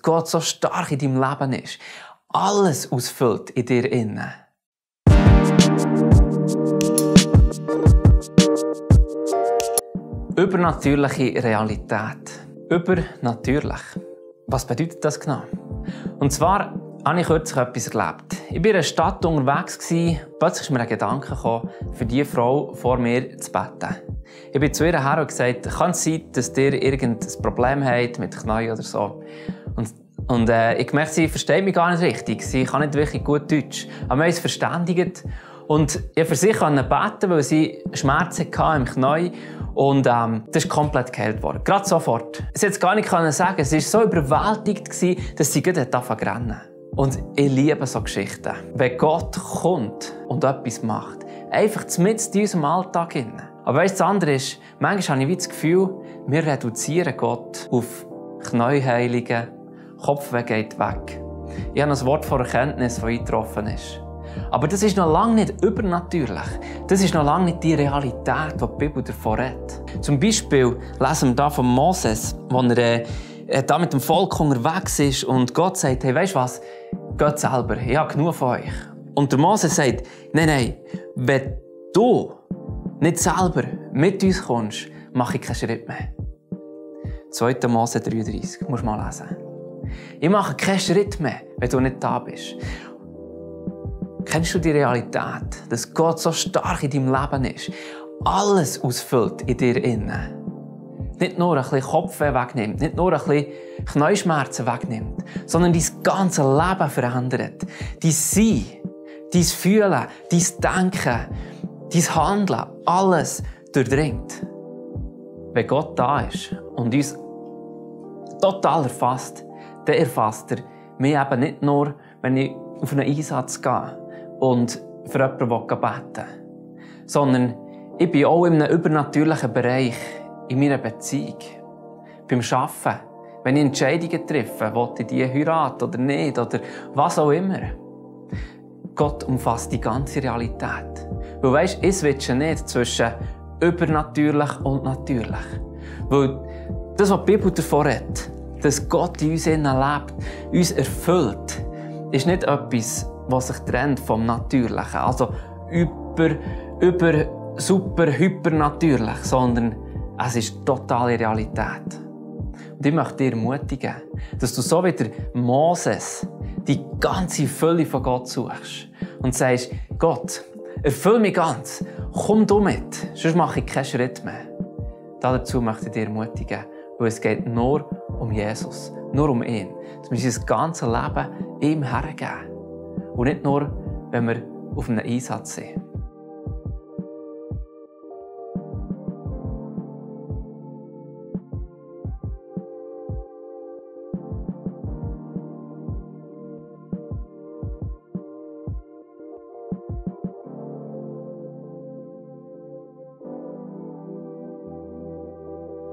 dass Gott so stark in deinem Leben ist. Alles ausfüllt in dir innen. Übernatürliche Realität. Übernatürlich. Was bedeutet das genau? Und zwar habe ich kürzlich etwas erlebt. Ich war in einer Stadt unterwegs. Plötzlich ist mir ein Gedanke gekommen, für diese Frau vor mir zu beten. Ich bin zu ihr her und gesagt, kann es sein, dass ihr irgendein Problem habt mit Knien oder so. Und ich gemerkt, sie versteht mich gar nicht richtig. Sie kann nicht wirklich gut Deutsch. Aber wir haben uns verständigt. Und ich für sie beten, weil sie Schmerzen hatte im Knie. Und das ist komplett geheilt worden. Gerade sofort. Sie konnte es gar nicht sagen. Sie war so überwältigt, dass sie gleich angefangen zu rennen. Und ich liebe so Geschichten. Wenn Gott kommt und etwas macht, einfach mitten in unserem Alltag hinein. Aber weißt du, das andere ist, manchmal habe ich das Gefühl, wir reduzieren Gott auf Knieheilungen, Kopfweh geht weg. Ich habe ein Wort von Erkenntnis, das eingetroffen ist. Aber das ist noch lange nicht übernatürlich. Das ist noch lange nicht die Realität, die die Bibel davon redet. Zum Beispiel lesen wir hier von Moses, wo er da mit dem Volk unterwegs ist und Gott sagt, hey, weisst du was? Geht selber, ich habe genug von euch. Und der Moses sagt, nein, wenn du nicht selber mit uns kommst, mache ich keinen Schritt mehr. 2. Mose 33, musst du mal lesen. Ich mache keinen Schritt mehr, wenn du nicht da bist. Kennst du die Realität, dass Gott so stark in deinem Leben ist, alles ausfüllt in dir innen? Nicht nur ein bisschen Kopfweh wegnimmt, nicht nur ein bisschen Knieschmerzen wegnimmt, sondern dein ganzes Leben verändert. Dein Sein, dein Fühlen, dein Denken, dein Handeln, alles durchdringt. Wenn Gott da ist und uns total erfasst, dann erfasst er mich eben nicht nur, wenn ich auf einen Einsatz gehe und für jemanden beten will, sondern ich bin auch in einem übernatürlichen Bereich in meiner Beziehung. Beim Arbeiten, wenn ich Entscheidungen treffe, will ich die heiraten oder nicht, oder was auch immer. Gott umfasst die ganze Realität. Weil weisst, ich switche nicht zwischen übernatürlich und natürlich. Weil das, was die Bibel davon redet, dass Gott in uns lebt, uns erfüllt, ist nicht etwas, was sich trennt vom Natürlichen. Also super, hypernatürlich, sondern es ist totale Realität. Und ich möchte dich ermutigen, dass du so wie der Moses die ganze Fülle von Gott suchst und sagst, Gott, erfüll mich ganz, komm du mit, sonst mache ich keinen Schritt mehr. Dazu möchte ich dich ermutigen, weil es geht nur um Jesus, nur um ihn. Dass wir unser ganzes Leben ihm hergeben. Und nicht nur, wenn wir auf einem Einsatz sind.